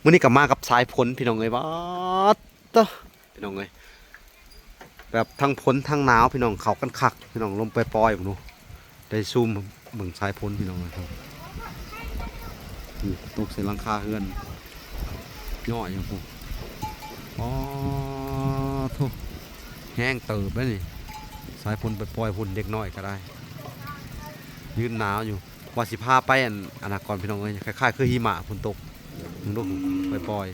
ມື້ນີ້ກໍມາກັບສາຍຝົນພີ່ນ້ອງເອີຍ ບາດເຕີພີ່ນ້ອງເອີຍ ແບບທັງຝົນທັງໜາວພີ່ນ້ອງ ເຂົ້າກັນຄັກພີ່ນ້ອງ ລົມປ່ອຍໆພຸ້ນເນາະ ໄດ້ຊູມເບິ່ງສາຍຝົນພີ່ນ້ອງເອີຍ ນີ້ຕົກໃສ່ຫຼັງຄາເຮືອນ ຍ້ອຍຢູ່ພຸ້ນ ອໍ ໂທ້ ແຮງເຕີບເດ້ນີ້ ສາຍຝົນປ່ອຍໆພຸ້ນ ເດັກນ້ອຍກໍໄດ້ ຢືນໜາວຢູ່. ວ່າຊິພາໄປອັນ ອັນນັ້ນກ່ອນພີ່ນ້ອງເອີຍ ຄ້າຍໆຄືຫິມະພຸ້ນຕົກ ເບິ່ງດູ ປ່ອຍ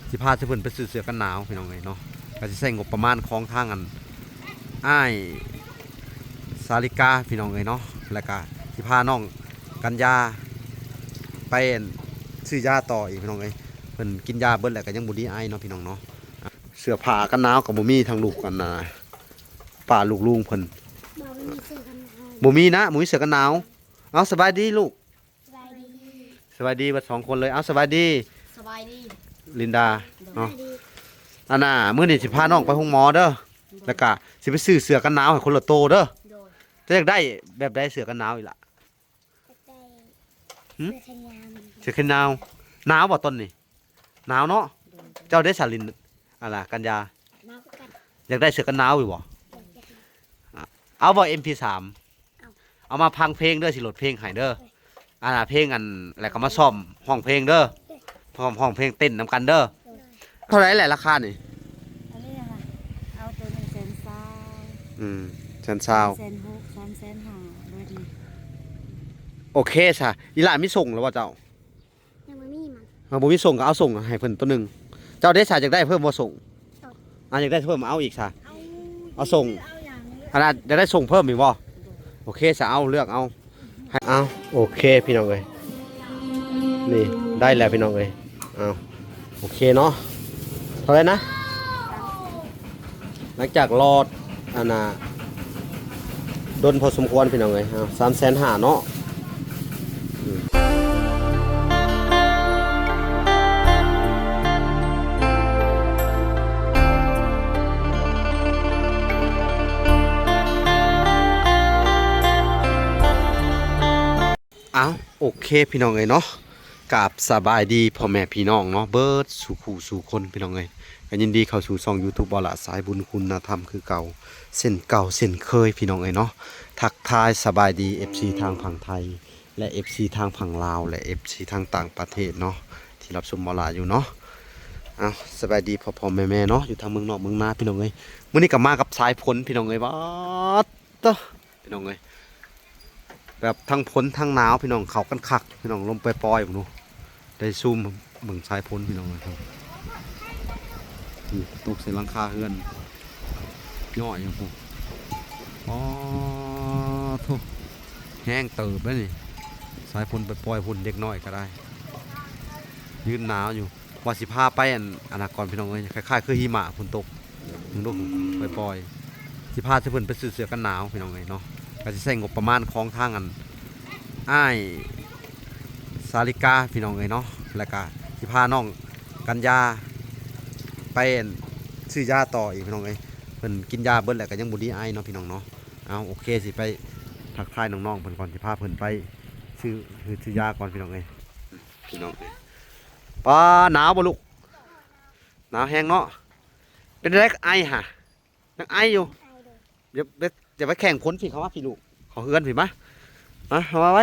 ໆ ຊິພາເພິ່ນໄປຊື້ເສື້ອກັນໜາວພີ່ນ້ອງເອີຍເນາະ ກໍຊິໃຊ້ງົບປະມານຂອງທາງອັນ ອ້າຍສາລິກາພີ່ນ້ອງເອີຍເນາະ ແລ້ວກໍຊິພານ້ອງກັນຍາໄປອັນ ຊື້ຢາຕໍ່ອີກພີ່ນ້ອງເອີຍ ເພິ່ນກິນຢາເບິດແລ້ວກໍຍັງບໍ່ດີໄອເນາະພີ່ນ້ອງເນາະ ເສື້ອຜ້າກັນໜາວກໍບໍ່ມີ ທາງລູກອັນນ່າ ປ້າລູກລຸງເພິ່ນ ບໍ່ມີເສື້ອກັນໜາວ ບໍ່ມີນະ ບໍ່ມີເສື້ອກັນໜາວ ເອົາ ສະບາຍດີລູກ ສະບາຍດີ ສະບາຍດີເບິດສອງຄົນເລີຍ ເອົາ ສະບາຍດີ ສະບາຍດີ ລິນດາ ເນາະ ສະບາຍດີ ອັນນ່າ ມື້ນີ້ຊິພານ້ອງໄປໂຮງໝໍເດີ ແລ້ວກະຊິໄປຊື້ເສື້ອກັນໜາວໃຫ້ຄົນລະໂຕເດີ ໂດຍ ເຈົ້າຢາກໄດ້ແບບໃດເສື້ອກັນໜາວອີ່ຫຼ້າ ຢາກໄດ້ ຫຶ ເສື້ອແຂນຍາວ ເສື້ອແຂນຍາວ ໜາວບໍ່ຕອນນີ້ ໜາວເນາະ ໂດຍ ເຈົ້າເດ ສາລິນ ອັນນ່າ ກັນຍາ ໜາວຄືກັນ ຢາກໄດ້ເສື້ອກັນໜາວຢູ່ບໍ່ ຢາກໄດ້ ອາ ເອົາບໍ່ ເອັມພີສາມ ເອົາ ເອົາມາຟັງເພງເດີ ຊິໂຫຼດເພງໃຫ້ເດີ ເອີຍ ອັນນ່າ ເພງອັນ ແລ້ວກໍມາຊ້ອມຮ້ອງເພງເດີ ເອີຍ ພ້ອມຮ້ອງເພງເຕັ້ນນຳກັນເດີ ເອີຍ ເທົ່າໃດແຫຼະລາຄານີ້ ອັນນີ້ນະ ເອົາໂຕໜຶ່ງແສນຊາວ ອືມ ແສນຊາວ ແສນຫົກ ສາມແສນຫ້າ ເບິດນີ້ ໂອເຄຊະ ອີ່ຫຼ້າມີສົ່ງແລ້ວບໍ່ເຈົ້າ? ຍັງບໍ່ມີມັນ ເຮົາບໍ່ມີສົ່ງກໍເອົາສົ່ງໃຫ້ເພິ່ນໂຕໜຶ່ງ ເຈົ້າເດ ສາ ຢາກໄດ້ເພີ່ມບໍ່ສົ່ງ ເອົາ ອ່າ ຢາກໄດ້ເພີ່ມເອົາອີກຊະ ເອົາ ເອົາສົ່ງ ເອົາຫຍັງ ອັນນັ້ນຢາກໄດ້ສົ່ງເພີ່ມອີກບໍ່ ໂອເຄຊະ ເອົາເລືອກເອົາ ໃຫ້ ເອົາ ໂອເຄພີ່ນ້ອງເອີຍ ນີ້ໄດ້ແລ້ວພີ່ນ້ອງເອີຍ ເອົາ ໂອເຄເນາະ ເທົ່າໃດນະ ຫຼັງຈາກລໍ ອັນນ່າ ດົນພໍສົມຄວນພີ່ນ້ອງເອີຍ ເອົາ ສາມແສນຫ້າເນາະ ອືມ ອ້າວ ໂອເຄພີ່ນ້ອງເອີຍເນາະ ກາບສະບາຍດີພໍ່ແມ່ພີ່ນ້ອງເນາະ ເບິດສູ່ຄູ່ສູ່ຄົນພີ່ນ້ອງເອີຍ ກໍຍິນດີເຂົ້າສູ່ຊ່ອງຢູທູບ ບໍ່ລະສາຍບຸນຄຸນນະທຳຄືເກົ່າ ເຊັ່ນເກົ່າເຊັ່ນເຄີຍພີ່ນ້ອງເອີຍເນາະ ທັກທາຍສະບາຍດີເອັຟຊີທາງຝັ່ງໄທ ແລະ ເອັຟຊີທາງຝັ່ງລາວ ແລະ ເອັຟຊີທາງຕ່າງປະເທດເນາະ ທີ່ຮັບຊົມບໍ່ລະຢູ່ເນາະ ເອົາ ສະບາຍດີພໍ່ໆແມ່ໆເນາະ ຢູ່ທາງເມືອງນອກເມືອງນາພີ່ນ້ອງເອີຍ ມື້ນີ້ກໍມາກັບສາຍຝົນພີ່ນ້ອງເອີຍ ບາດ ເຕີພີ່ນ້ອງເອີຍ ແບບທັງຝົນທັງໜາວພີ່ນ້ອງ ເຂົ້າກັນຄັກພີ່ນ້ອງ ລົມປ່ອຍໆພຸ້ນເນາະ ໄດ້ຊູມເບິ່ງສາຍຝົນພີ່ນ້ອງເອີຍ ນີ້ຕົກໃສ່ຫຼັງຄາເຮືອນ ຍ້ອຍຢູ່ພຸ້ນ ອໍ ໂທ້ ແຮງເຕີບເດ້ນີ້ ສາຍຝົນປ່ອຍໆພຸ້ນ ເດັກນ້ອຍກໍໄດ້ ຢືນໜາວຢູ່. ວ່າຊິພາໄປອັນ ອັນນັ້ນກ່ອນພີ່ນ້ອງເອີຍ ຄ້າຍໆຄືຫິມະພຸ້ນຕົກ ເບິ່ງດູ ປ່ອຍໆ ຊິພາເພິ່ນໄປຊື້ເສື້ອກັນໜາວພີ່ນ້ອງເອີຍເນາະ ກໍຊິໃຊ້ງົບປະມານຂອງທາງອັນ ອ້າຍສາລິກາພີ່ນ້ອງເອີຍເນາະ ແລ້ວກໍຊິພານ້ອງກັນຍາໄປອັນ ຊື້ຢາຕໍ່ອີກພີ່ນ້ອງເອີຍ ເພິ່ນກິນຢາເບິດແລ້ວກໍຍັງບໍ່ດີໄອເນາະພີ່ນ້ອງເນາະ ເອົາ ໂອເຄ ຊິໄປທັກທາຍນ້ອງໆເພິ່ນກ່ອນ ຊິພາເພິ່ນໄປຊື້ ຊື້ຢາກ່ອນພີ່ນ້ອງເອີຍ ພີ່ນ້ອງເອີຍ ປ້າ ໜາວບໍ່ລູກ? ໜາວແຮງເນາະ ເປັນຈັ່ງໃດ ໄອຫະ ຍັງໄອຢູ່ ຢ່າໄປ ຢ່າໄປແຂ່ງຝົນ ພີ່ ເຂົ້າມາ ພີ່ລູກ ເຂົ້າເຮືອນ ພີ່ ມາ ມາ ເຂົ້າມາໄວ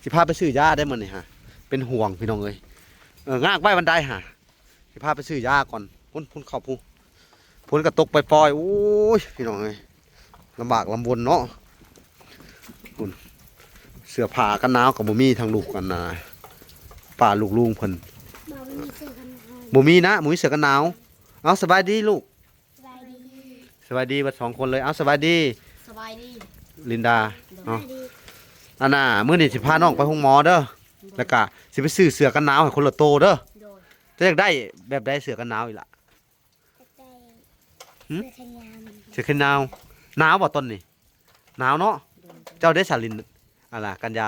ຊິພາໄປຊື້ຢາໄດ້ມື້ນີ້ຫະ ເປັນຫ່ວງພີ່ນ້ອງເອີຍ ເອີ ງາກໄວ້ບັນໄດຫະ ຊິພາໄປຊື້ຢາກ່ອນ ພຸ້ນ ພຸ້ນ ເຂົ້າພຸ້ນ ຝົນກໍຕົກປ່ອຍໆ ໂອ້ຍ ພີ່ນ້ອງເອີຍ ລຳບາກລຳບົນເນາະ ພຸ້ນ ເສື້ອຜ້າກັນໜາວກໍບໍ່ມີ ທາງລູກອັນນ່າ ປ້າລູກລຸງເພິ່ນ ບໍ່ມີເສື້ອກັນໜາວ ບໍ່ມີນະ ບໍ່ມີເສື້ອກັນໜາວ ເອົາ ສະບາຍດີລູກ ສະບາຍດີ ສະບາຍດີເບິດສອງຄົນເລີຍ ເອົາ ສະບາຍດີ ສະບາຍດີ ລິນດາ ໂດຍ ເນາະ ສະບາຍດີ ອັນນ່າ ມື້ນີ້ຊິພານ້ອງໄປໂຮງໝໍເດີ ໂດຍ ແລ້ວກະຊິໄປຊື້ເສື້ອກັນໜາວໃຫ້ຄົນລະໂຕເດີ ໂດຍ ເຈົ້າຢາກໄດ້ແບບໃດເສື້ອກັນໜາວອີ່ຫຼ້າ? ຢາກໄດ້ ຫຶ ເສື້ອແຂນຍາວ ເສື້ອແຂນຍາວ ໜາວບໍ່ຕອນນີ້? ໜາວເນາະ ໂດຍ ເຈົ້າເດ ສາລິນ ອັນນ່າ ກັນຍາ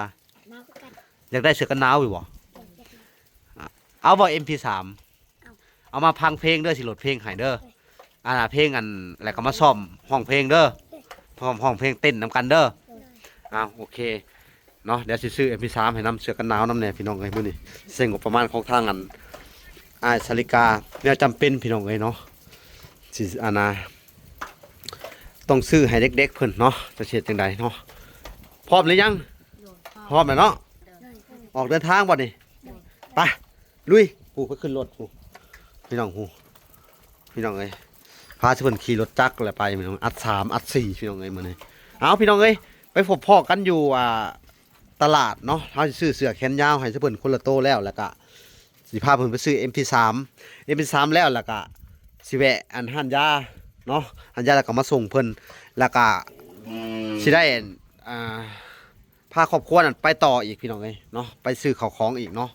ໜາວຄືກັນ ຢາກໄດ້ເສື້ອກັນໜາວຢູ່ບໍ່? ຢາກໄດ້ ເອົາບໍ່ ເອັມພີສາມ ເອົາ ເອົາມາຟັງເພງເດີ ຊິໂຫຼດເພງໃຫ້ເດີ ໂດຍ ອັນນ່າ ເພງອັນ ແລ້ວກໍມາຊ້ອມຮ້ອງເພງເດີ ໂດຍ ພ້ອມຮ້ອງເພງເຕັ້ນນຳກັນເດີ ໂດຍ ເອົາ ໂອເຄ ເນາະ ດຽວຊິຊື້ ເອັມພີສາມ ໃຫ້ນຳ ເສື້ອກັນໜາວນຳແດ່ພີ່ນ້ອງເອີຍ ມື້ນີ້ໃຊ້ງົບປະມານຂອງທາງອັນ ອ້າຍສາລິກາ ແນວຈຳເປັນພີ່ນ້ອງເອີຍເນາະ ຊິ ອັນນ່າ ຕ້ອງຊື້ໃຫ້ເດັກໆເພິ່ນເນາະ ຈະເຮັດຈັ່ງໃດເນາະ. ພ້ອມຫຼືຍັງ? ພ້ອມແລ້ວເນາະ. ອອກເດີນທາງບັດນີ້. ໄປ ລຸຍ. ຜູ້ໄປຂຶ້ນລົດຜູ້ ພີ່ນ້ອງຜູ້ ພີ່ນ້ອງເອີຍ ພາເພິ່ນຂີ່ລົດຈັກແຫຼະໄປ ພີ່ນ້ອງ ອັດສາມອັດສີ່ ພີ່ນ້ອງເອີຍ ມື້ນີ້. ເອົາ ພີ່ນ້ອງເອີຍ ໄປພົບພໍ້ກັນຢູ່ ອ່າ ຕະຫຼາດເນາະ. ເຮົາຊິຊື້ເສື້ອແຂນຍາວໃຫ້ເພິ່ນຄົນລະໂຕແລ້ວ ແລ້ວກະຊິພາເພິ່ນໄປຊື້ເອັມພີສາມ ເອັມພີສາມແລ້ວ ແລ້ວກະຊິແວະອັນຮ້ານຢາເນາະ ຮ້ານຢາ ແລ້ວກະມາສົ່ງເພິ່ນ ແລ້ວກະຊິໄດ້ ອ່າ ພາຄອບຄົວນັ້ນໄປຕໍ່ອີກ ພີ່ນ້ອງເອີຍເນາະ ໄປຊື້ເຂົ້າຂອງອີກເນາະ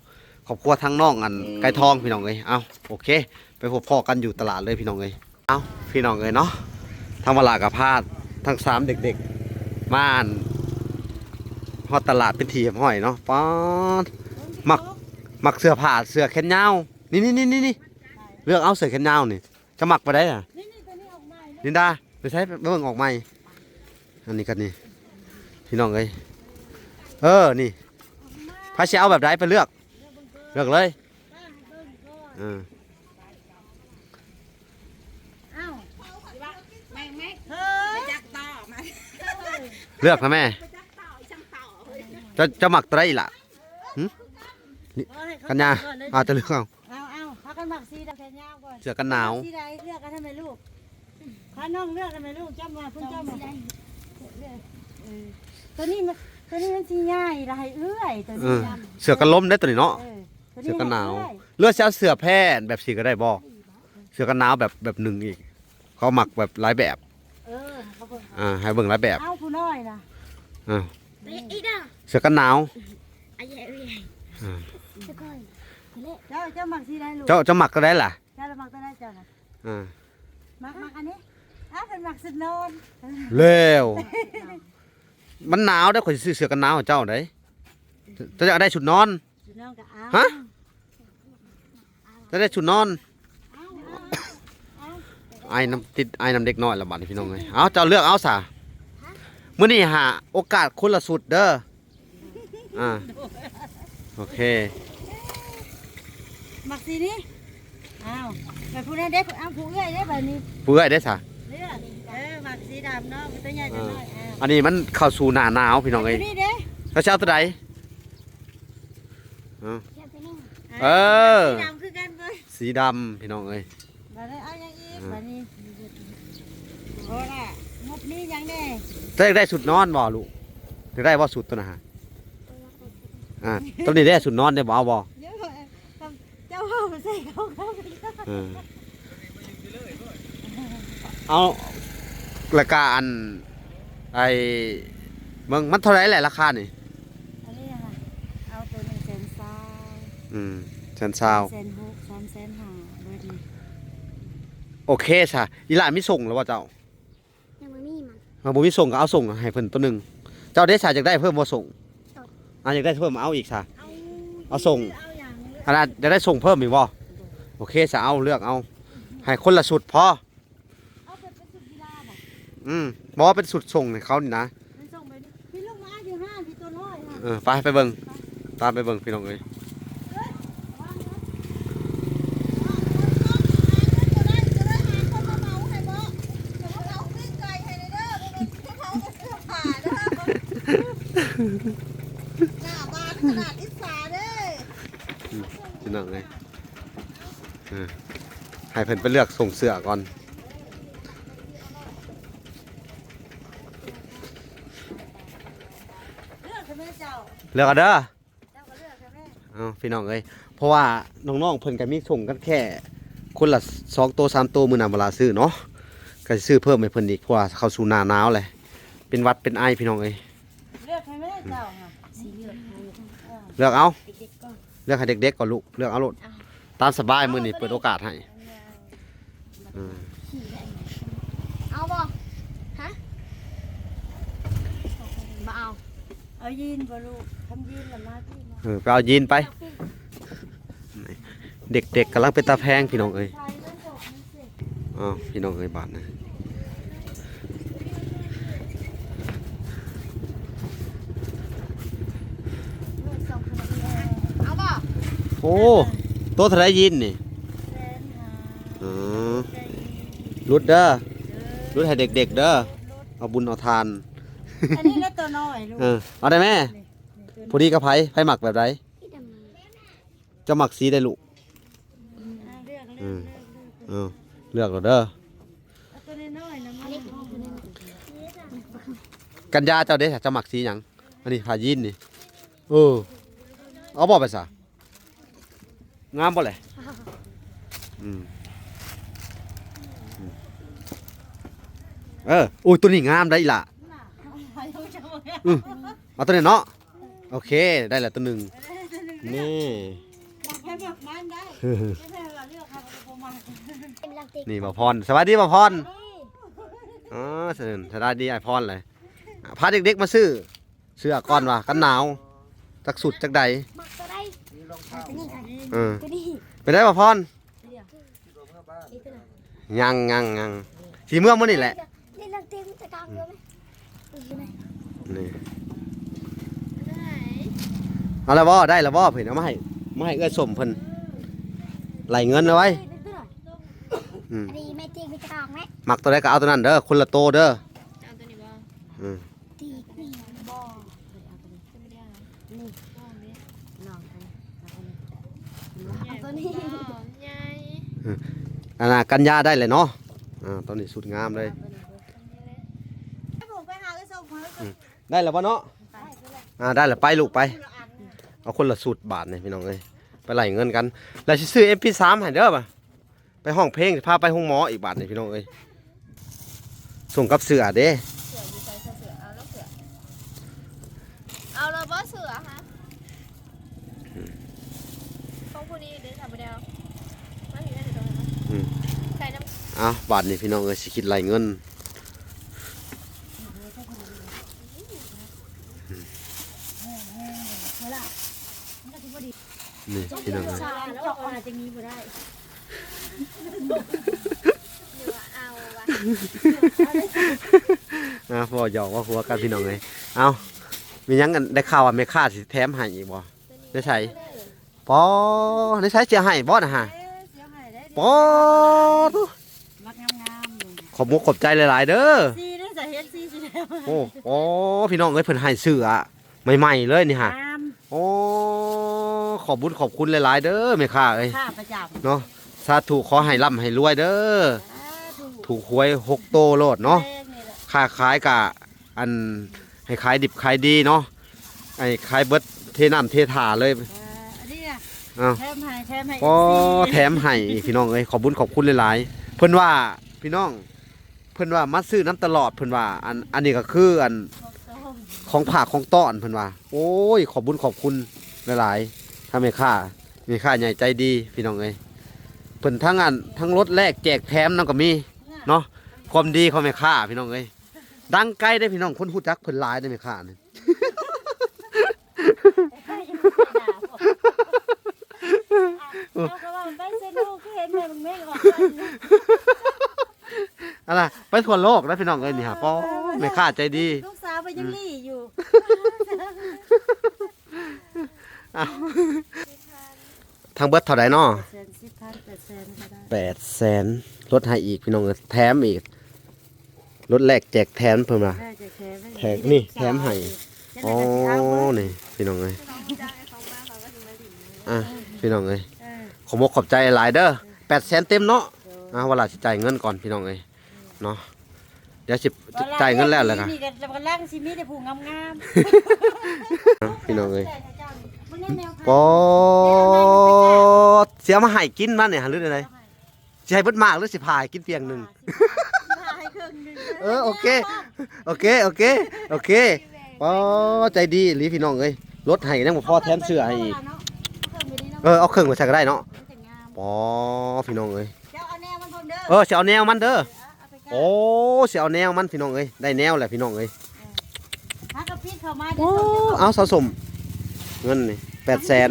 ຄອບຄົວທາງນ້ອງອັນໄກ່ທອງ ພີ່ນ້ອງເອີຍ. ເອົາ ໂອເຄ ໄປພົບພໍ້ກັນຢູ່ຕະຫຼາດເລີຍ ພີ່ນ້ອງເອີຍ. ເອົາ ພີ່ນ້ອງເອີຍເນາະ ທາງວາລາກໍພາທັງສາມເດັກໆ ມາອັນຮອດຕະຫຼາດເປັນທີ່ຮຽບຮ້ອຍເນາະ. ປາດ ມັກ ມັກເສື້ອຜ້າ ເສື້ອແຂນຍາວ ນີ້ໆໆໆ ເລືອກເອົາເສື້ອແຂນຍາວນີ້. ຈະມັກປານໃດນະ? ນີ້ໆ ຕົວນີ້ອອກໃໝ່ເດ້. ລິນດາ ໄປໃສ? ໄປເບິ່ງອອກໃໝ່. ອັນນີ້ກັນນີ້ ພີ່ນ້ອງເອີຍ ເອີ ນີ້ ໃຜຊິເອົາແບບໃດ ໄປເລືອກ ເລືອກເບິ່ງກ່ອນ ເລືອກເລີຍ. ເອີ ເອົ້າ ແມ່ງໆ ເຮີ້ຍ ໄປຈັກຕໍ່ມາ ເລືອກນະແມ່. ເຈົ້າ ເຈົ້າມັກຕົວໃດອີກລະ? ຫຶ? ນີ້ ເອົາໃຫ້ເຂົາ ກັນຍາ ເລືອກກ່ອນເລີຍ ອາ ເຈົ້າເລືອກເອົາ. ເອົາ ເອົາ ພາກັນມັກສີດຳແຂນຍາວກ່ອນ ເສື້ອກັນໜາວ ມັກສີໃດ ເລືອກເອົາໃຫ້ແມ່ລູກ ພານ້ອງເລືອກໃຫ້ແມ່ລູກ. ເຈົ້າມັກ ຄຸນເຈົ້າມັກ ເລືອກ ເອີ ຕົວນີ້ມັນ ຕົວນີ້ມັນຊິໃຫຍ່ລະ ໃຫ້ເອື້ອຍ ຕົວນີ້ ເອີ ດຳ ເສື້ອກັນລົມເດ້ຕົວນີ້ເນາະ. ເອີ ຕົວນີ້ ເສື້ອກັນໜາວ ໃຫ້ເອື້ອຍ ຫຼືວ່າຊິເອົາເສື້ອແຜ່ນແບບສີກໍໄດ້ບໍ່? ເສື້ອກັນໜາວແບບ ແບບໜຶ່ງອີກ ເຂົາມັກແບບຫຼາຍແບບ. ເອີ ເຂົາເບິ່ງ ອ່າ ໃຫ້ເບິ່ງຫຼາຍແບບ. ເອົາ ຜູ້ນ້ອຍນະ ອ່າ ນີ້ ເສື້ອກັນໜາວ ອ່າ ເຈົ້າ ເຈົ້າມັກສີໃດລູກ? ເຈົ້າ ເຈົ້າມັກຕົວໃດລະ? ເຈົ້າລະມັກຕົວໃດເຈົ້ານະ? ອ່າ ມັກ ມັກອັນນີ້. ອ້າວ ເພິ່ນມັກຊຸດນອນ ແລ້ວ ມັນໜາວເດ້ ຂ້ອຍຊິຊື້ເສື້ອກັນໜາວໃຫ້ເຈົ້າໃດ. ເຈົ້າຢາກໄດ້ຊຸດນອນ? ຊຸດນອນກໍເອົາ. ຮະ? ຈະໄດ້ຊຸດນອນ. ເອົາ ເອົາ ເອົາ ໄອນ້ຳ ຕິດໄອນ້ຳເດັກນ້ອຍລະບາດນີ້ ພີ່ນ້ອງເອີຍ. ເອົາ ເຈົ້າເລືອກເອົາຊະ. ຮະ? ມື້ນີ້ຫາໂອກາດຄົນລະຊຸດເດີ. ອ່າ ໂອເຄ ມັກສີນີ້. ອ້າວ ແບບຜູ້ນັ້ນເດ້ ເອົາ ຜູ້ເອື້ອຍເດ້ບາດນີ້ ຜູ້ເອື້ອຍເດ້ຊະ. ເລືອກ ເອີ ມັກສີດຳເນາະ ຕົວໃຫຍ່ຕົວນ້ອຍ. ອ່າ ອັນນີ້ມັນເຂົ້າສູ່ໜ້າໜາວ ພີ່ນ້ອງເອີຍ. ຕົວນີ້ເດ້ ເຈົ້າຊິເອົາຕົວໃດ? ເອີ ເອີ ສີດຳຄືກັນເວີຍ ສີດຳ ພີ່ນ້ອງເອີຍ. ບາດນີ້ເອົາຫຍັງອີກ? ອ່າ ບາດນີ້ ໂອ້ລະ ງົບມີຫຍັງແດ່? ເຈົ້າຢາກໄດ້ຊຸດນອນບໍ່ລູກ? ຢາກໄດ້ບໍ່ຊຸດຕົວນັ້ນຫະ? ອ່າ ຕົວນີ້ເດ້ ຊຸດນອນເດ້ ບໍ່ເອົາບໍ່? ເຈົ້າເວົ້າໃສ່ເຂົາ ເຂົາ ເອີ ເອົາ ລະກະອັນ ໄອ້ ເບິ່ງ ມັນເທົ່າໃດແຫຼະລາຄານີ້? ອັນນີ້ຫະ ເອົາໂຕໜຶ່ງແສນຊາວ. ອືມ ແສນຊາວ ແສນຫົກ ສາມແສນຫ້າ ເບິດນີ້. ໂອເຄຊະ. ອີ່ຫຼ້າມີສົ່ງແລ້ວບໍ່ເຈົ້າ? ຍັງບໍ່ມີມັນ. ເຮົາບໍ່ມີສົ່ງກໍເອົາສົ່ງໃຫ້ເພິ່ນໂຕໜຶ່ງ. ເຈົ້າເດຊະ ຢາກໄດ້ເພີ່ມບໍ່ສົ່ງ? ເອົາ ອ່າ ຢາກໄດ້ເພີ່ມເອົາອີກຊະ. ເອົາ ເອົາສົ່ງ ເອົາຫຍັງເລີຍ ອັນນັ້ນ ຢາກໄດ້ສົ່ງເພີ່ມອີກບໍ່? ໂອເຄຊະ ເອົາ ເລືອກເອົາ ໃຫ້ຄົນລະຊຸດພໍ. ເອົາເປັນ ເປັນຊຸດກິລາບໍ່? ອືມ ບໍ່ ເປັນຊຸດສົ່ງໃຫ້ເຂົານີ້ນະ. ເປັນສົ່ງແບບນີ້ ພີ່ລົງມາຢູ່ຫ້າງ ພີ່ຕົວນ້ອຍຫັ້ນ. ເອີ ໄປ ໄປເບິ່ງ ໄປ ຕາມໄປເບິ່ງ ພີ່ນ້ອງເອີຍ. ໜ້າບານຂະໜາດ ອິດສາເດ້. ອືມ ພີ່ນ້ອງເອີຍ ເອີ ໃຫ້ເພິ່ນໄປເລືອກສົ່ງເສື້ອກ່ອນ. ເລືອກໃຫ້ແມ່ເຈົ້າ ເລືອກເອົາເດີ. ເຈົ້າກໍເລືອກໃຫ້ແມ່. ເອົາ ພີ່ນ້ອງເອີຍ ເພາະວ່ານ້ອງໆເພິ່ນກໍມີສົ່ງກັນແຄ່ຄົນລະສອງໂຕສາມໂຕ ມື້ໜ້າເວລາຊື້ເນາະ ກໍຊິຊື້ເພີ່ມໃຫ້ເພິ່ນອີກ ເພາະວ່າເຂົ້າສູ່ໜ້າໜາວແຫຼະ ເປັນຫວັດເປັນໄອ ພີ່ນ້ອງເອີຍ. ເລືອກໃຫ້ແມ່ເຈົ້າຫະ ເລືອກເອົາ ເລືອກໃຫ້ເດັກໆກ່ອນລູກ ເລືອກເອົາໂລດ ຕາມສະບາຍ ມື້ນີ້ເປີດໂອກາດໃຫ້. ເອີ ເອົາບໍ່? ຮະ? ບໍ່ເອົາ. ເອົາຢີນບໍ່ລູກ? ຄັນຢີນລະມາທີ່ມາ. ເອີ ໄປເອົາຢີນໄປ. ເດັກໆກຳລັງເປັນຕາແພງ ພີ່ນ້ອງເອີຍ. ອ້າວ ພີ່ນ້ອງເອີຍ ບາດນີ້ ເອົາບໍ່? ໂອ້ ໂຕເທົ່າໃດຢີນນີ້? ອືມ ຫຼຸດເດີ ຫຼຸດໃຫ້ເດັກໆເດີ ເອົາບຸນເອົາທານ. ອັນນີ້ລະຕົວນ້ອຍລູກ ເອີ ເອົາໄດ້ແມ່ ນີ້ ນີ້ຕົວນ້ອຍ ພໍດີກັບໃຜ ໃຜມັກແບບໃດ? ເຈົ້າມັກສີໃດລູກ? ອືມ ອ່າ ເລືອກ ເລືອກ ອືມ ເລືອກ ເລືອກ ເອີ ເລືອກເອົາເດີ ເອົາຕົວນ້ອຍໆນະ ກັນຍາເຈົ້າເດ້ ເຈົ້າມັກສີຫຍັງ? ອັນນີ້ຜ້າຢີນນີ້ ເອີ ເອົາບໍ່ໄປຊະ? ງາມບໍ່ແຫຼະ? ອືມ ອືມ ເອີ ໂອ້ຍ ຕົວນີ້ງາມໄດ໋ອີ່ຫຼ້າ ອືມ ເອົາຕົວນີ້ເນາະ ໂອເຄ ໄດ້ລະຕົວໜຶ່ງ ນີ້ ຢາກໃຫ້ມັກມັນໄດ້ ແຕ່ວ່າເລືອກເອົາກໍບໍ່ມັກ. ນີ້ບ່າວພອນ ສະບາຍດີບ່າວພອນ ອໍ ສະບາຍດີອ້າຍພອນເລີຍ ພາເດັກໆມາຊື້ ເສື້ອກ່ອນວ່າ ກັນໜາວ ຈັກສຸດຈັກໃດ ມັກຕົວໃດ? ເອີ ຕົວນີ້ ເປັນໃດບ່າວພອນ? ຍັງ ຍັງ ຍັງ ຊິເມືອມື້ນີ້ແຫຼະ ນີ້ ເອົາແລ້ວບໍ່? ໄດ້ແລ້ວບໍ່? ເພິ່ນເອົາມາໃຫ້ ມາໃຫ້ເອື້ອຍສົມເພິ່ນ ໄລ່ເງິນເອົາໄວ້ ອືມ ອັນນີ້ແມ່ຈິງມີຕະກາງແມ່ ມັກຕົວໃດກໍເອົາຕົວນັ້ນເດີ ຄົນລະໂຕເດີ ເອົາຕົວນີ້ບໍ່? ອືມ ຕີກນີ້ບໍ່ ນີ້ ນ້ອງ ເອົາຕົວນີ້ ໃຫຍ່ ອັນນ່າ ກັນຍາໄດ້ແລ້ວເນາະ ອ່າ ຕອນນີ້ສຸດງາມເລີຍ ອືມ ໄດ້ແລ້ວບໍ່ເນາະ? ອ່າ ໄດ້ແລ້ວ ໄປລູກໄປ ເອົາຄົນລະຊຸດບາດນີ້ພີ່ນ້ອງເອີຍ ໄປໄລ່ເງິນກັນ ແລ້ວຊິຊື້ເອັມພີສາມໃຫ້ເດີ ໄປຮ້ອງເພງ ພາໄປໂຮງໝໍອີກບາດນີ້ພີ່ນ້ອງເອີຍ ສົ່ງກັບເສື້ອເດ້ ເສື້ອຢູ່ໃສ? ເສື້ອ ເອົາແລ້ວເສື້ອ ເອົາແລ້ວບໍ່ເສື້ອຫະ? ຂອງຜູ້ນີ້ເດ້ ຖ້າບໍ່ໄດ້ເອົາ ມາ ອືມ ໃສ່ນຳ ເອົາ ບາດນີ້ພີ່ນ້ອງເອີຍ ຊິຄິດໄລ່ເງິນ ນີ້ພີ່ນ້ອງເອີຍ ເຈາະມາຈັ່ງນີ້ບໍ່ໄດ້ ອ່າ ເວົ້າຫຍອກເວົ້າຫົວກັນພີ່ນ້ອງເອີຍ ເອົ້າ ມີຫຍັງ ໄດ້ຂ່າວວ່າແມ່ຄ້າຊິແຖມໃຫ້ອີກບໍ່? ໃນໃສ? ປໍ ໃນໃສ ຊິໃຫ້ບໍ່ນະຫະ? ເອີ ຊິໃຫ້ໄດ້ ປໍ ໂທ້ ມັກງາມໆ ຂອບມຸກຂອບໃຈຫຼາຍໆເດີ ສີເດ້ ຈະເຮັດສີ ສີແດງ ໂອ້ ໂອ້ ພີ່ນ້ອງເອີຍ ເພິ່ນໃຫ້ເສື້ອ ໃໝ່ໆເລີຍນີ້ຫະ ໂອ້ ຂອບບຸນຂອບຄຸນຫຼາຍໆເດີແມ່ຄ້າເອີຍ ຄ້າປະຈຳເນາະ ສາທຸ ຂໍໃຫ້ລ່ຳໃຫ້ລວຍເດີ ສາທຸ ຖືກຫວຍຫົກໂຕໂລດເນາະ ແມ່ນນີ້ແຫຼະ ຄ້າຂາຍກະ ອັນ ໃຫ້ຂາຍດິບຂາຍດີເນາະ ໃຫ້ຂາຍເບິດເທນ້ຳເທທ່າເລີຍ ເອີ ອັນນີ້ນະ ເອົ້າ ແຖມໃຫ້ ແຖມໃຫ້ ອໍ ເອັຟຊີ ແຖມໃຫ້ພີ່ນ້ອງເອີຍ ຂອບບຸນຂອບຄຸນຫຼາຍໆ ເພິ່ນວ່າ ພີ່ນ້ອງ ເພິ່ນວ່າມາຊື້ນຳຕະຫຼອດ ເພິ່ນວ່າ ອັນ ອັນນີ້ກໍຄື ອັນ ຂອງຝາກຂອງຕ້ອນ ເພິ່ນວ່າ ໂອ້ຍ ຂອບບຸນຂອບຄຸນຫຼາຍໆ ທາງແມ່ຄ້າ ແມ່ຄ້າໃຫຍ່ໃຈດີພີ່ນ້ອງເອີຍ ເພິ່ນທັງ ອັນ ທັງລົດແລກແຈກແຖມນຳກໍມີເນາະ ຄວາມດີຂອງແມ່ຄ້າພີ່ນ້ອງເອີຍ ດັງໄກເດ້ພີ່ນ້ອງ ຄົນຮູ້ຈັກເພິ່ນຫຼາຍເດ້ແມ່ຄ້ານີ້ ເຮົາກໍວ່າໄປເຊໂນ ຄືເຫັນແມ່ບັກເມັກອອກ ອັນນ່າ ໄປທົ່ວໂລກນະພີ່ນ້ອງເອີຍນີ້ຫາ ປໍ ເອີ ແມ່ຄ້າໃຈດີ ລູກສາວໄປຍັງ ອືມ ຫຼີ້ຢູ່ ເອົ້າ ທັງເບິດເທົ່າໃດເນາະ? ແປດແສນ ສິບພັນ ແປດແສນກໍໄດ້ ແປດແສນ ລົດໃຫ້ອີກພີ່ນ້ອງເອີຍ ແຖມອີກ ລົດແລກແຈກແຖມເພິ່ນວ່າ ເອີ ແຈກແຖມ ແຖມນີ້ ແຖມໃຫ້ ອໍ ນີ້ພີ່ນ້ອງເອີຍ ອ່ະ ພີ່ນ້ອງເອີຍ ເອີ ຂອບມຸກຂອບໃຈຫຼາຍເດີ ເອີ ແປດແສນເຕັມເນາະ ໂດຍ ອ່ະ ວ່າລະຊິຈ່າຍເງິນກ່ອນພີ່ນ້ອງເອີຍ ເນາະ ດຽວຊິຈ່າຍເງິນແລ້ວແລ້ວກໍ ນີ້ກໍກຳລັງຊິມີແຕ່ຜູ້ງາມໆ ພີ່ນ້ອງເອີຍ ເບິ່ງແນວ ປໍ ຊິເອົາມາໃຫ້ກິນມັນນີ້ຫາ ຫຼືແນວໃດ? ຊິໃຫ້ເບິດໝາກ ຫຼືຊິຜ່າໃຫ້ກິນພຽງໜຶ່ງ? ຜ່າໃຫ້ເຄິ່ງໜຶ່ງ ເອີ ໂອເຄ ໂອເຄ ໂອເຄ ໂອເຄ ປໍ ໃຈດີອີ່ຫຼີພີ່ນ້ອງເອີຍ ລົດໃຫ້ຍັງບໍ່ພໍ ແຖມເສື້ອໃຫ້ອີກ ເອີ ເອົາເຄິ່ງໄປໃສ່ກໍໄດ້ເນາະ ປໍ ພີ່ນ້ອງເອີຍ ເຈົ້າເອົາແນວມັນເບິ່ງເດີ ເອີ ຊິເອົາແນວມັນເດີ ເອີ ເອົາໄປ ໂອ້ ຊິເອົາແນວມັນພີ່ນ້ອງເອີຍ ໄດ້ແນວແຫຼະພີ່ນ້ອງເອີຍ ເອີ ຫາກະປິດເຂົ້າມາ ໂອ້ ເອົາສະສົມ ເງິນນີ້ແປດແສນ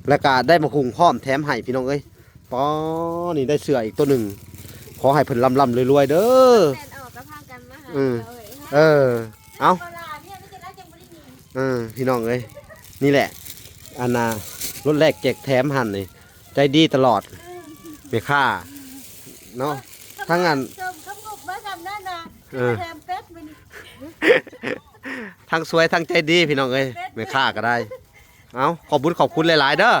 ແລ້ວກະໄດ້ໝາກຫຸ່ງພ້ອມແຖມໃຫ້ພີ່ນ້ອງເອີຍ ປໍ ນີ້ໄດ້ເສື້ອອີກໂຕໜຶ່ງ ຂໍໃຫ້ເພິ່ນລ່ຳໆລວຍໆເດີ ແມ່ນອອກກະພາກັນມາຫາ ເອີ ເອີ ເອີ ເອົາ ເອີ ພີ່ນ້ອງເອີຍ ນີ້ແຫຼະ ອັນນ່າ ລົດແລກແຈກແຖມຫັ້ນນີ້ ໃຈດີຕະຫຼອດ ແມ່ຄ້າ ເນາະ ທັງອັນ ສົມຄຳງົບມາສ່ຳນັ້ນນະ ເອີ ແຖມເປັດມື້ນີ້ ທັງສວຍທັງໃຈດີພີ່ນ້ອງເອີຍ ເປັດ ແມ່ຄ້າກໍໄດ້. ເອົາ ຂອບບຸນຂອບຄຸນຫຼາຍໆເດີ.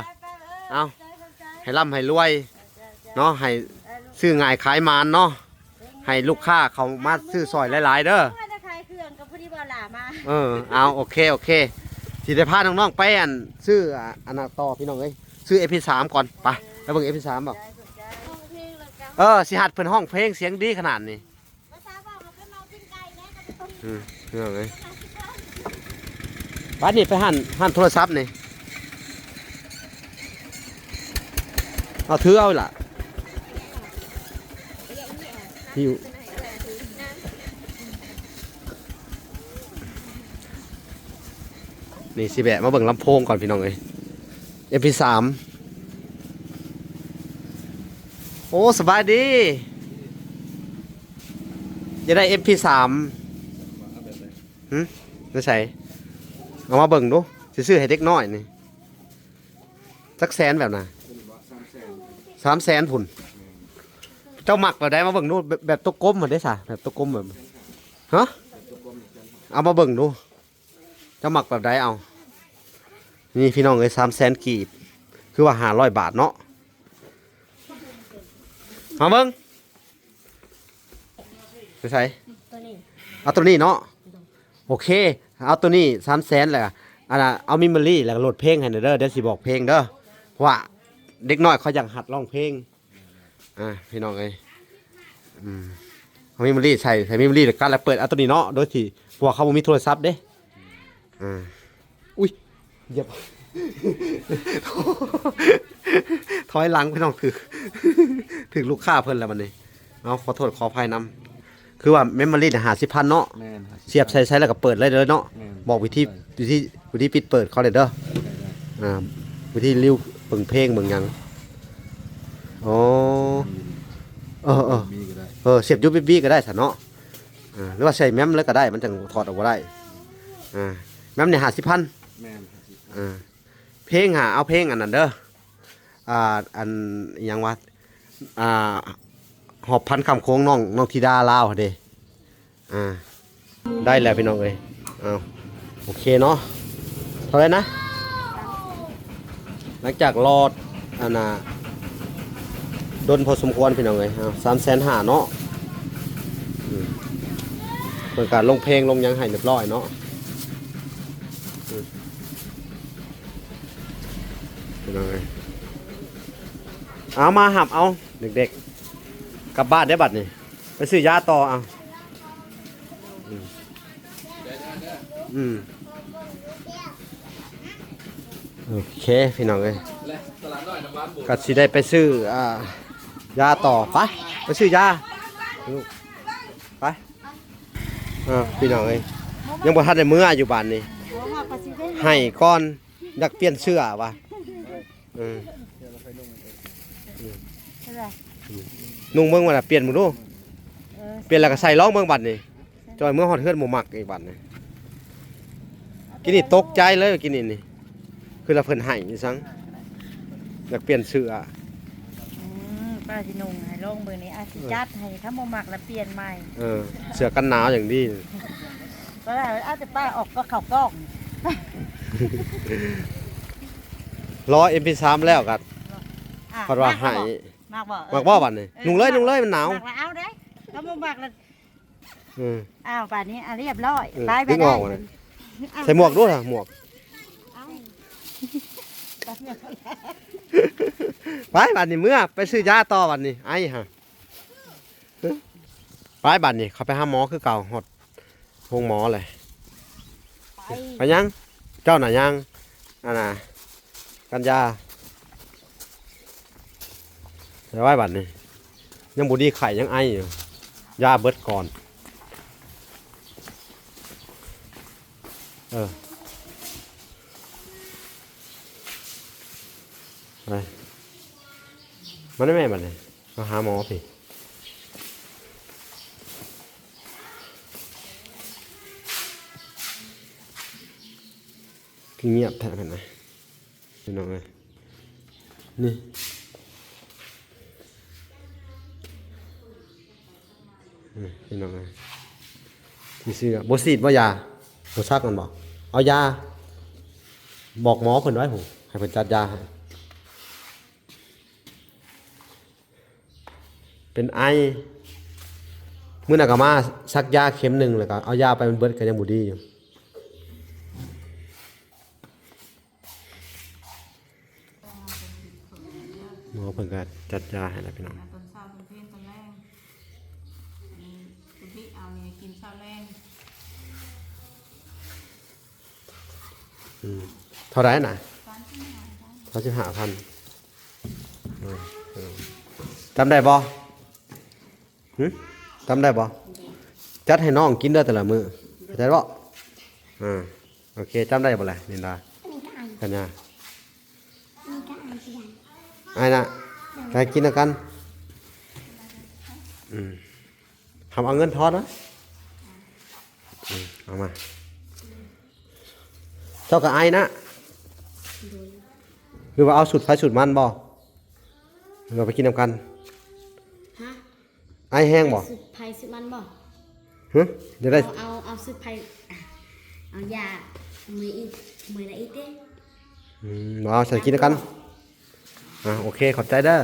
ເອົາ ໃຫ້ລ່ຳໃຫ້ລວຍເນາະ ໃຫ້ຊື້ງ່າຍຂາຍໝານເນາະ ໃຫ້ລູກຄ້າເຂົ້າມາຊື້ຊ່ອຍຫຼາຍໆເດີ. ວ່າຈະຂາຍເຄື່ອງກໍພໍດີບໍ່ຫຼ້າມາ. ເອີ ເອົາ ໂອເຄ ໂອເຄ ຊິໄດ້ພານ້ອງໆໄປອັນ ຊື້ອັນນັ້ນຕໍ່ພີ່ນ້ອງເອີຍ ຊື້ເອັມພີສາມກ່ອນ. ໄປ ໄປເບິ່ງເອັມພີສາມບໍ່? ເອີ ຊິຮັດເພິ່ນຮ້ອງເພງສຽງດີຂະໜາດນີ້. ອືມ ພີ່ນ້ອງເອີຍ ບາດນີ້ໄປຮ້ານ ຮ້ານໂທລະສັບນີ້ ເອົາ ຖືເອົາລະ ຫິ້ວ ນີ້ຊິແວະມາເບິ່ງລຳໂພງກ່ອນພີ່ນ້ອງເອີຍ ເອັມພີສາມ. ໂອ້ ສະບາຍດີ ຢາກໄດ້ເອັມພີສາມ. ຫຶ ໄປໃສ? ເອົາມາເບິ່ງດູ ຊິຊື້ໃຫ້ເດັກນ້ອຍນີ້. ຈັກແສນແບບນະ? ສາມແສນ ສາມແສນພຸ້ນ. ເຈົ້າມັກແບບໃດ? ມາເບິ່ງດູ ແບບ ແບບຕົວກົມຫັ້ນເດ້ສະ ແບບຕົວກົມແບບ ຮະ? ເອົາມາເບິ່ງດູ ເຈົ້າມັກແບບໃດ? ເອົາ ນີ້ພີ່ນ້ອງເອີຍ ສາມແສນກີບ ຄືວ່າຫ້າຮ້ອຍບາດເນາະ. ມາເບິ່ງ ໄປໃສ? ຕົວນີ້ ເອົາຕົວນີ້ເນາະ. ໂອເຄ ເອົາຕົວນີ້ສາມແສນ ແລ້ວອັນນ່າ ເອົາເມມໂມຣີ ແລ້ວກໍໂຫຼດເພງໃຫ້ແດ່ເດີ ດຽວຊິບອກເພງເດີ ເພາະວ່າເດັກນ້ອຍເຂົາຢາກຫັດຮ້ອງເພງ. ອ່າ ພີ່ນ້ອງເອີຍ ອືມ ເອົາເມມໂມຣີໃສ່ ໃສ່ເມມໂມຣີ ແລ້ວກັດ ແລ້ວເປີດເອົາຕົວນີ້ເນາະ ໂດຍທີ່ ເພາະວ່າເຂົາບໍ່ມີໂທລະສັບເດ້. ອ່າ ອຸ້ຍ ຢຽບ ຖອຍຫຼັງພີ່ນ້ອງ ຖືກ ຖືກລູກຄ້າເພິ່ນແລ້ວບັດນີ້. ເອົາ ຂໍໂທດຂໍອະໄພນຳ ຄືວ່າເມມໂມຣີຫ້າສິບພັນເນາະ. ແມ່ນ ຫ້າສິບ ສຽບໃສ່ໃສ່ແລ້ວກໍເປີດໄດ້ເລີຍເນາະ. ແມ່ນ ບອກວິທີ ວິທີ ວິທີປິດເປີດເຂົາແດ່ເດີ. ໄດ້ ໄດ້ ອ່າ ວິທີລິ້ວເບິ່ງເພງເບິ່ງຫຍັງ. ອໍ ເອີໆ ມີກໍໄດ້ ເອີ ສຽບຢູເອັສບີກໍໄດ້ຊັ້ນເນາະ. ອ່າ ຫຼືວ່າໃສ່ແມມເລີຍກໍໄດ້ ມັນຈັ່ງຖອດອອກບໍ່ໄດ້. ອ່າ ແມມນີ້ຫ້າສິບພັນ. ແມ່ນ ຫ້າສິບພັນ. ອ່າ ເພງຫາ ເອົາເພງອັນນັ້ນເດີ ອ່າ ອັນຫຍັງວະ ອ່າ ຫອບພັນຂ້າມໂຂງ ນ້ອງ ນ້ອງທິດາລາວຫັ້ນເດ້. ອ່າ ໄດ້ແລ້ວພີ່ນ້ອງເອີຍ. ເອົາ ໂອເຄເນາະ ເທົ່າໃດນະ? ຫຼັງຈາກລໍອັນນ່າ ດົນພໍສົມຄວນພີ່ນ້ອງເອີຍ. ເອົາ ສາມແສນຫ້າເນາະ. ອືມ ເພິ່ນກະລົງເພງລົງຫຍັງໃຫ້ຮຽບຮ້ອຍເນາະ. ອືມ ພີ່ນ້ອງເອີຍ ເອົາ ມາຮັບເອົາເດັກໆ ກັບບ້ານເດ້ບັດນີ້ ໄປຊື້ຢາຕໍ່. ເອົາ ອືມ ອືມ ໂອເຄພີ່ນ້ອງເອີຍ ກໍຊິໄດ້ໄປຊື້ ອ່າ ຢາຕໍ່. ໄປ ໄປຊື້ຢາ ລູກ ໄປ. ອ່າ ພີ່ນ້ອງເອີຍ ຍັງບໍ່ທັນໄດ້ເມືອຢູ່ບ້ານນີ້ ໃຫ້ກ່ອນ ຢາກປ່ຽນເສື້ອວ່າ. ເອີ ນຸ່ງເບິ່ງວ່າ ປ່ຽນເບິ່ງດູ. ເອີ ປ່ຽນແລ້ວກໍໃສ່ລອງເບິ່ງບັດນີ້. ຈ່ອຍເມືອຮອດເຮືອນບໍ່ມັກອີກບັດນີ້. ກິນນີ້ຕົກໃຈເລີຍ ກິນນີ້ນີ້ ຄືລະເພິ່ນໃຫ້ອີ່ສັງ ຢາກປ່ຽນເສື້ອ. ອືມ ປ້າຊິນຸ່ງໃຫ້ລອງເບິ່ງນີ້ ອາດຊິຈັດໃຫ້ ຖ້າບໍ່ມັກລະປ່ຽນໃໝ່. ເອີ ເສື້ອກັນໜາວຢ່າງດີ ກໍໄດ້ ອາດຈະປ້າອອກກໍເຂົ້າກ້ອງ. ລໍເອັມພີສາມແລ້ວກໍ ອ່ະ ເພິ່ນວ່າໃຫ້ ມັກບໍ່? ມັກບໍ່ບັດນີ້? ເອີ ນຸ່ງເລີຍ ນຸ່ງເລີຍ ມັນໜາວ. ມັກລະເອົາເດ້ ຖ້າບໍ່ມັກລະ ເອີ ອ້າວ ບາດນີ້ ອ່ະ ຮຽບຮ້ອຍ. ເອີ ໄປ ດຶງອອກ ໄປ ໃສ່ໝວກດູລະ ໝວກ. ໄປ ບາດນີ້ເມືອ ໄປຊື້ຢາຕໍ່ບາດນີ້ ໄອ້ຫາ. ໄປ ບາດນີ້ເຂົາໄປຫາໝໍຄືເກົ່າ ຮອດໂຮງໝໍແຫຼະ. ໄປ ໄປຫຍັງ? ເຈົ້ານະຍ່າງ ອັນນ່າ ກັນຢາ ໄປໄວ້ບັດນີ້ ຍັງບໍ່ດີໄຂ້ ຍັງໄອຢູ່ ຢາເບິດກ່ອນ. ເອີ ໄປ ມາໄດ້ແມ່ບັດນີ້ ມາຫາໝໍພີ້. ຄືງຽບແທ້ເພິ່ນນະ ພີ່ນ້ອງເອີຍ ນີ້. ອືມ ພີ່ນ້ອງເອີຍ ຊິຊື້ ບໍ່ສີດບໍ່ຢາ ບໍ່ສັກແມ່ນບໍ່? ເອົາຢາ ບອກໝໍເພິ່ນໄວ້ພຸ້ນ ໃຫ້ເພິ່ນຈັດຢາໃຫ້. ເປັນໄອ ມື້ໜ້າກໍມາສັກຢາເຂັມໜຶ່ງ ແລ້ວກໍເອົາຢາໄປມັນເບິດ ກໍຍັງບໍ່ດີຢູ່. ໝໍເພິ່ນກໍຈັດຢາໃຫ້ແລ້ວ ພີ່ນ້ອງ. ຕອນເຊົ້າ ຕອນພຽງ ຕອນແລງ ອັນນີ້ຄຸນພີ່ເອົານີ້ກິນເຊົ້າແລງ. ອືມ ເທົ່າໃດນະ? ສາມສິບຫ້າພັນ ສາມສິບຫ້າພັນ. ອືມ ອືມ ຈຳໄດ້ບໍ່? ຫຶ ຈຳໄດ້ບໍ່? ຈັດໃຫ້ນ້ອງກິນເດີແຕ່ລະມື້ ເຂົ້າໃຈບໍ່? ອ່າ ໂອເຄ ຈຳໄດ້ບໍ່ລະ ນິນດາ ກັນຍາ? ອ້າຍນະ ໄປກິນນຳກັນ. ອືມ ຫາເອົາເງິນທອນນະ. ອືມ ເອົາມາ ເຈົ້າກໍອ້າຍນະ ຫຼືວ່າເອົາສູດໃຜສູດມັນບໍ່? ຫຼືວ່າໄປກິນນຳກັນ? ຮະ? ອ້າຍແຮງບໍ່? ສູດໃຜສູດມັນບໍ່? ຫຶ ຢາກໄດ້ ເອົາ ເອົາ ເອົາສູດໃຜ ເອົາຢາເມື່ອຍອີກ ເມື່ອຍລະອີກເດ້. ອືມ ບໍ່ເອົາ ໃສ່ກິນນຳກັນ. ອ່າ ໂອເຄ ຂອບໃຈເດີ.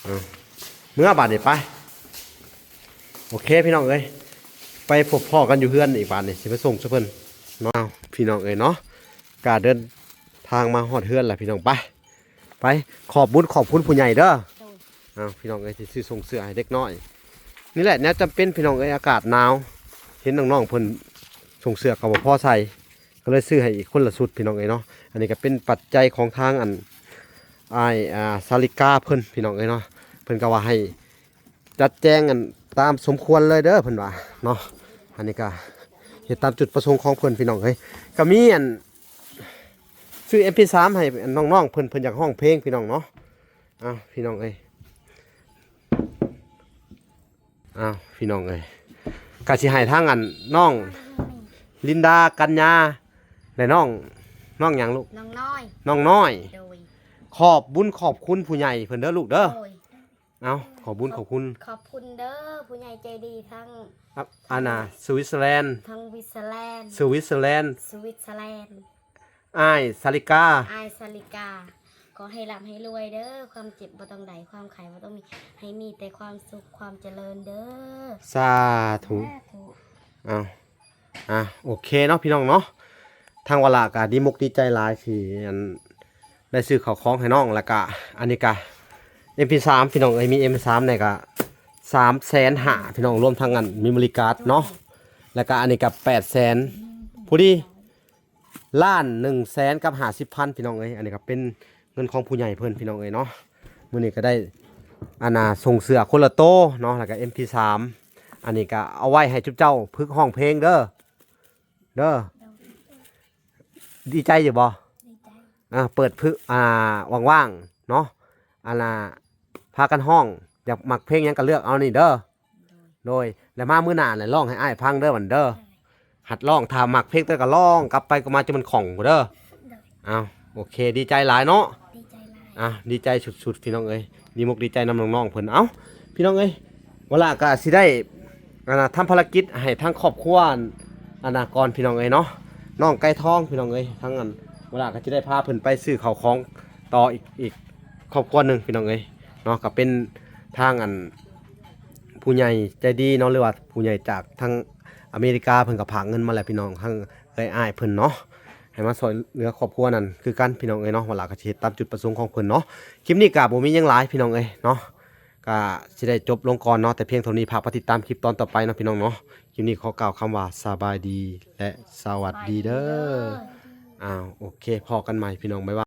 ອ່າ ເມືອບາດນີ້ໄປ. ໂອເຄ ພີ່ນ້ອງເອີຍ ໄປພົບພໍ້ກັນຢູ່ເຮືອນອີກບາດນີ້ ຊິໄປສົ່ງຊະເພິ່ນເນາະ. ພີ່ນ້ອງເອີຍເນາະ ກະເດີນທາງມາຮອດເຮືອນແລ້ວ ພີ່ນ້ອງ ໄປ ໄປ ຂອບບຸນຂອບຄຸນຜູ້ໃຫຍ່ເດີ. ໂດຍ ອ້າວ ພີ່ນ້ອງເອີຍ ຊິຊື້ສົ່ງເສື້ອໃຫ້ເດັກນ້ອຍ ນີ້ແຫຼະແນວຈຳເປັນ ພີ່ນ້ອງເອີຍ ອາກາດໜາວ ເຫັນນ້ອງໆເພິ່ນສົ່ງເສື້ອກໍບໍ່ພໍໃສ່ ກໍເລີຍຊື້ໃຫ້ອີກຄົນລະຊຸດ ພີ່ນ້ອງເອີຍເນາະ. ອັນນີ້ກໍເປັນປັດໄຈຂອງທາງອັນ ອ້າຍ ອ່າ ສາລິກາເພິ່ນ ພີ່ນ້ອງເອີຍເນາະ ເພິ່ນກໍວ່າໃຫ້ຈັດແຈງອັນຕາມສົມຄວນເລີຍເດີ ເພິ່ນວ່າເນາະ. ອັນນີ້ກໍເຮັດຕາມຈຸດປະສົງຂອງເພິ່ນ ພີ່ນ້ອງເອີຍ. ກໍມີອັນ ຊື້ເອັມພີສາມໃຫ້ອັນນ້ອງໆເພິ່ນ ເພິ່ນຢາກຮ້ອງເພງ ພີ່ນ້ອງເນາະ. ອ້າວ ພີ່ນ້ອງເອີຍ ອ້າວ ພີ່ນ້ອງເອີຍ ກະຊິໃຫ້ທາງອັນນ້ອງລິນດາ ກັນຍາ ແລະ ນ້ອງ ນ້ອງຫຍັງລູກ? ນ້ອງນ້ອຍ ນ້ອງນ້ອຍ. ໂດຍ ຂອບບຸນຂອບຄຸນຜູ້ໃຫຍ່ເພິ່ນເດີລູກເດີ. ໂດຍ ເອົາ ຂອບບຸນຂອບຄຸນ ຂອບ ຂອບຄຸນເດີ ຜູ້ໃຫຍ່ໃຈດີທັງ ອາ ອັນນ່າ ສະວິດເຊີແລນ ທັງວິດເຊີແລນ ສະວິດເຊີແລນ ສະວິດເຊີແລນ. ອ້າຍສາລິກາ ອ້າຍສາລິກາ ຂໍໃຫ້ລ່ຳໃຫ້ລວຍເດີ ຄວາມເຈັບບໍ່ຕ້ອງໄດ້ ຄວາມໄຂ້ບໍ່ຕ້ອງມີ ໃຫ້ມີແຕ່ຄວາມສຸກຄວາມຈະເລີນເດີ ສາທຸ ສາທຸ. ອ້າວ ອ່າ ໂອເຄເນາະ ພີ່ນ້ອງເນາະ ທາງວາລະກະດີມົກດີໃຈຫຼາຍທີ່ອັນ ໄດ້ຊື້ເຂົ້າຂອງໃຫ້ນ້ອງ ແລ້ວກະອັນນີ້ກະເອັມພີສາມ ພີ່ນ້ອງເອີຍ ມີເອັມພີສາມນີ້ກະສາມແສນຫ້າ ພີ່ນ້ອງ ລວມທັງອັນເມໂມຣີກາດເນາະ ແລ້ວກະອັນນີ້ກະແປດແສນ ພໍດີ ລ້ານໜຶ່ງແສນກັບຫ້າສິບພັນ ພີ່ນ້ອງເອີຍ. ອັນນີ້ກໍເປັນເງິນຂອງຜູ້ໃຫຍ່ເພິ່ນ ພີ່ນ້ອງເອີຍເນາະ. ມື້ນີ້ກໍໄດ້ ອັນນ່າ ສົ່ງເສື້ອຄົນລະໂຕເນາະ ແລ້ວກໍເອັມພີສາມ ອັນນີ້ກໍເອົາໄວ້ໃຫ້ຈຸເຈົ້າຝຶກຮ້ອງເພງເດີ ເດີ ດີໃຈຢູ່ບໍ່? ດີໃຈ. ອ່າ ເປີດຝຶກ ອ່າ ວ່າງໆເນາະ ອັນນ່າ ພາກັນຮ້ອງ ຢາກມັກເພງຫຍັງກໍເລືອກເອົານີ້ເດີ. ໂດຍ ແລ້ວມາມື້ໜ້າແຫຼະ ຮ້ອງໃຫ້ອ້າຍຟັງເດີ ບັດເດີ. ໂດຍ ຫັດຮ້ອງ ຖ້າມັກເພງໃດກໍຮ້ອງກັບໄປກັບມາຈົນມັນຄ່ອງພຸ້ນເດີ. ໂດຍ ເອົາ ໂອເຄ ດີໃຈຫຼາຍເນາະ. ດີໃຈຫຼາຍ. ອ່າ ດີໃຈສຸດໆ ພີ່ນ້ອງເອີຍ ດີມົກດີໃຈນຳນ້ອງໆເພິ່ນ. ເອົ້າ ພີ່ນ້ອງເອີຍ ວາລະກະຊິໄດ້ ອັນນ່າ ທຳພາລະກິດໃຫ້ທາງຄອບຄົວ ອັນນ່າ ກ່ອນ ພີ່ນ້ອງເອີຍເນາະ. ນ້ອງໄກ່ທອງ ພີ່ນ້ອງເອີຍ ທາງອັນ ວາລະກະຊິໄດ້ພາເພິ່ນໄປຊື້ເຂົ້າຂອງຕໍ່ອີກ ອີກຄອບຄົວໜຶ່ງ ພີ່ນ້ອງເອີຍເນາະ. ກໍເປັນທາງອັນ ຜູ້ໃຫຍ່ໃຈດີເນາະ ຫຼືວ່າຜູ້ໃຫຍ່ຈາກທາງອາເມລິກາ ເພິ່ນກໍຝາກເງິນມາແລ້ວ ພີ່ນ້ອງ ທາງເອື້ອຍອ້າຍເພິ່ນເນາະ ໃຫ້ມາຊ່ອຍເຫຼືອຄອບຄົວນັ້ນຄືກັນ ພີ່ນ້ອງເອີຍເນາະ. ວາລະກໍຊິເຮັດຕາມຈຸດປະສົງຂອງເພິ່ນເນາະ. ຄລິບນີ້ກໍບໍ່ມີຫຍັງຫຼາຍ ພີ່ນ້ອງເອີຍເນາະ ກໍຊິໄດ້ຈົບລົງກ່ອນເນາະ ແຕ່ພຽງເທົ່ານີ້. ຝາກໄປຕິດຕາມຄລິບຕອນຕໍ່ໄປເນາະ ພີ່ນ້ອງເນາະ. ຄລິບນີ້ຂໍກ່າວຄຳວ່າສະບາຍດີ ແລະ ສະຫວັດດີເດີ. ສະຫວັດດີເດີ. ອ້າວ ໂອເຄ ພໍ້ກັນໃໝ່ ພີ່ນ້ອງ ບາຍບາຍ.